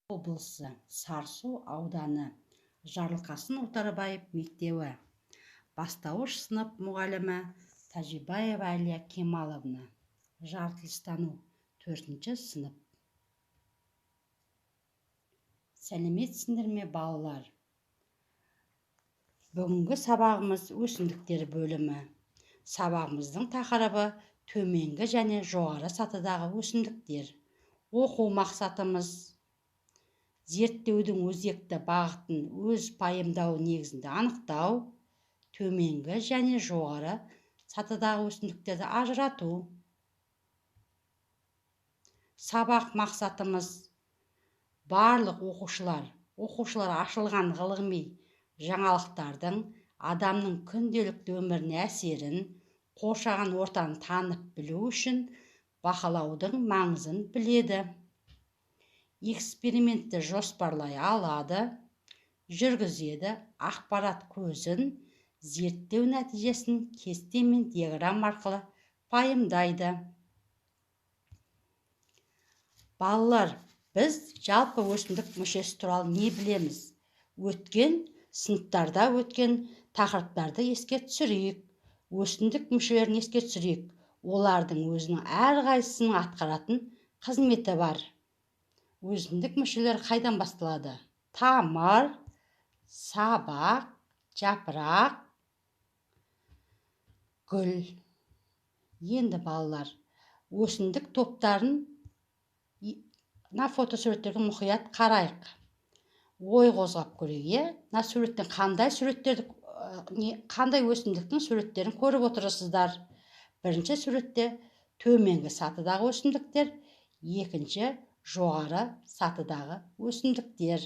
Облысы, Сарысу ауданы, Жарылқасын Отарбаев мектебі. Бастауыш сынып мұғалімі Тәжібаева Әлия Кемаловна. Жаратылыстану, 4 сынып. Сәлеметсіңдер ме, балалар? Бүгінгі сабағымыз өсімдіктер бөлімі. Сабағымыздың тақырыбы төменгі және жоғары сатыдағы өсімдіктер. Оқу мақсатымыз зерттеудің өзекті бағытын өз пайымдауы негізінде анықтау, төменгі және жоғары сатыдағы өсімдіктерді ажырату. Сабақ мақсатымыз барлық оқушылар ашылған ғылыми жаңалықтардың адамның күнделікті өміріне әсерін, қоршаған ортаны танып білу үшін бақылаудың маңызын біледі. Экспериментті жоспарлай алады, жүргізеді, ақпарат көзін, зерттеу нәтижесін кесте мен диаграмма арқылы пайымдайды. Балалар, біз жалпы өсімдік мүшесі туралы не білеміз? Өткен сыныптарда өткен тақырыптарды еске түсірейік. Өсімдік мүшелерін еске түсірейік. Олардың өзінің әрқайсысының атқаратын қызметі бар. Өсімдік мүшелері қайдан басталады? Тамыр, сабақ, жапырақ, гүл. Енді балалар, өсімдік топтарын мына фотосуреттерге мұқият қарайық. Ой қозғап көрейік, иә? Мына суреттен қандай суреттерді, қандай өсімдіктің суреттерін көріп отырсыздар? Бірінші суретте төменгі сатыдағы өсімдіктер, екінші жоғары сатыдағы өсімдіктер.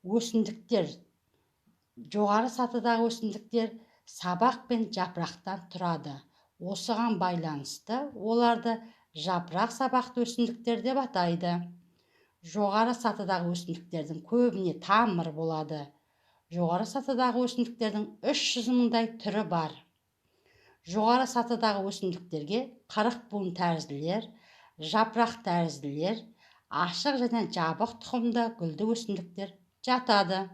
Өсімдіктер, жоғары сатыдағы өсімдіктер сабақ пен жапырақтан тұрады. Осыған байланысты оларды жапырақ сабақты өсімдіктер деп атайды. Жоғары сатыдағы өсімдіктердің көбіне тамыр болады. Жоғары сатыдағы өсімдіктердің 300 мыңдай түрі бар. Жоғары сатыдағы өсімдіктерге 40 буын тәрізділер, жапырақ тәрізділер, ашық және жабық тұқымды гүлді өсімдіктер жатады.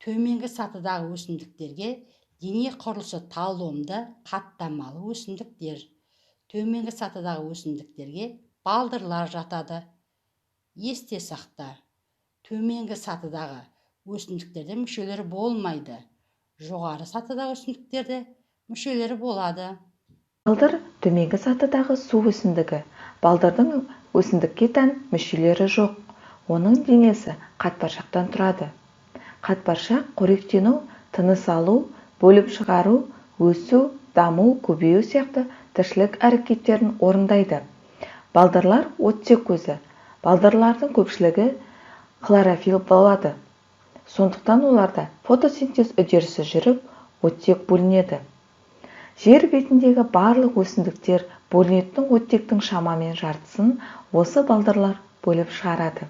Төменгі сатыдағы өсімдіктерге дене құрылысы талломды, қаттамалы өсімдіктер. Төменгі сатыдағы өсімдіктерге балдырлар жатады. Есте сақта, төменгі сатыдағы өсімдіктерде мүшелері болмайды. Жоғары сатыдағы өсімдіктерде мүшелері болады. Балдыр төменгі сатыдағы су өсімдігі. Балдырдың өсімдікке тән мүшелері жоқ. Оның денесі қатпаршақтан тұрады. Қатпаршақ қоректену, тыныс алу, бөліп шығару, өсу, даму, көбею сияқты тіршілік әрекеттерін орындайды. Балдырлар оттек көзі. Балдырлардың көпшілігі хлорофилл болады. Сондықтан оларда фотосинтез үдерісі жүріп, оттек бөлінеді. Жер бетіндегі барлық өсімдіктер бөлінетін оттектің шамамен жартысын осы балдырлар бөліп шығарады.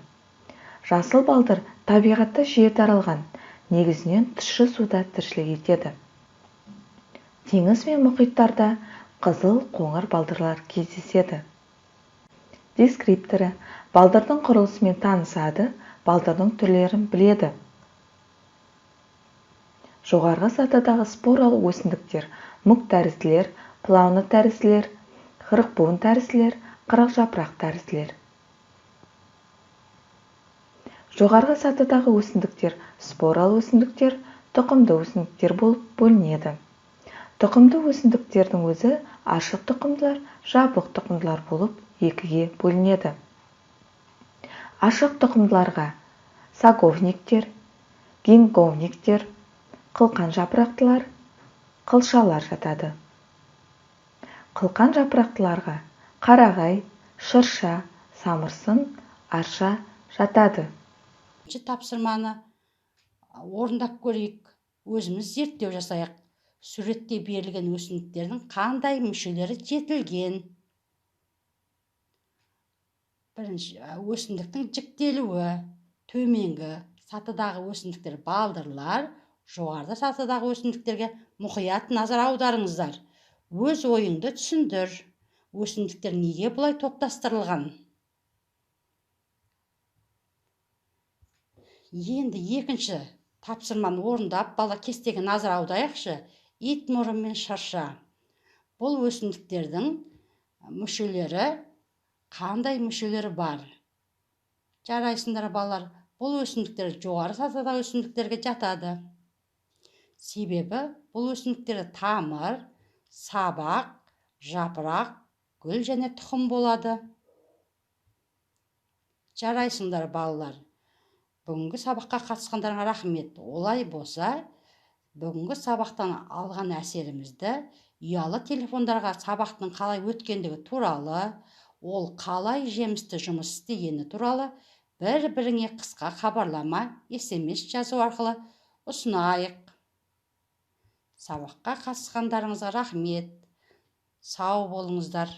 Жасыл балдыр табиғатта жиі таралған, негізінен тұщы суда тіршілік етеді. Теңіз мен мұхиттарда қызыл қоңыр балдырлар кездеседі. Дескрипторы балдырдың құрылысымен танысады, балдырдың түрлерін біледі. Жоғарғы сатыдағы споралы өсімдіктер мүк тәрізділер, плауны тәрізділер, қырық буын тәрізділер, қырық жапырақ тәрізділер. Жоғарғы сатыдағы өсімдіктер споралы өсімдіктер, тұқымды өсімдіктер болып бөлінеді. Тұқымды өсімдіктердің өзі ашық тұқымдылар, жабық тұқымдылар болып екіге бөлінеді. Ашық тұқымдыларға саговниктер, гинговниктер, қылқан жапырақтылар, қылшалар жатады. Қылқан жапырақтыларға қарағай, шырша, самырсын, арша жатады. Тапсырманы орындап көрейік, өзіміз зерттеу жасайық. Суретте берілген өсімдіктердің қандай мүшелері жетілген? Бірінші, өсімдіктің жіктелуі. Төменгі сатыдағы өсімдіктер балдырлар, жоғарғы сатыдағы өсімдіктерге мұқият назар аударыңыздар. Өз ойыңды түсіндір. Өсімдіктер неге бұлай топтастырылған? Енді екінші тапсырманы орындап, бала кестеге назар аударайықшы. Ит мұрын мен шырша. Бұл өсімдіктердің мүшелері қандай мүшелері бар? Жарайсыңдар, балалар. Бұл өсімдіктер жоғары сатыдағы өсімдіктерге жатады. Себебі бұл өсімдіктерде тамыр, сабақ, жапырақ, гүл және тұқым болады. Жарайсыңдар, балалар. Бүгінгі сабаққа қатысқандарыңа рахмет. Олай болса, бүгінгі сабақтан алған әсерімізді ұялы телефондарға сабақтың қалай өткендігі туралы, ол қалай жемісті жұмыс істегені туралы бір-біріңе қысқа хабарлама, SMS жазу арқылы ұсынайық. Сабаққа қатысқандарыңызға рахмет. Сау болыңыздар.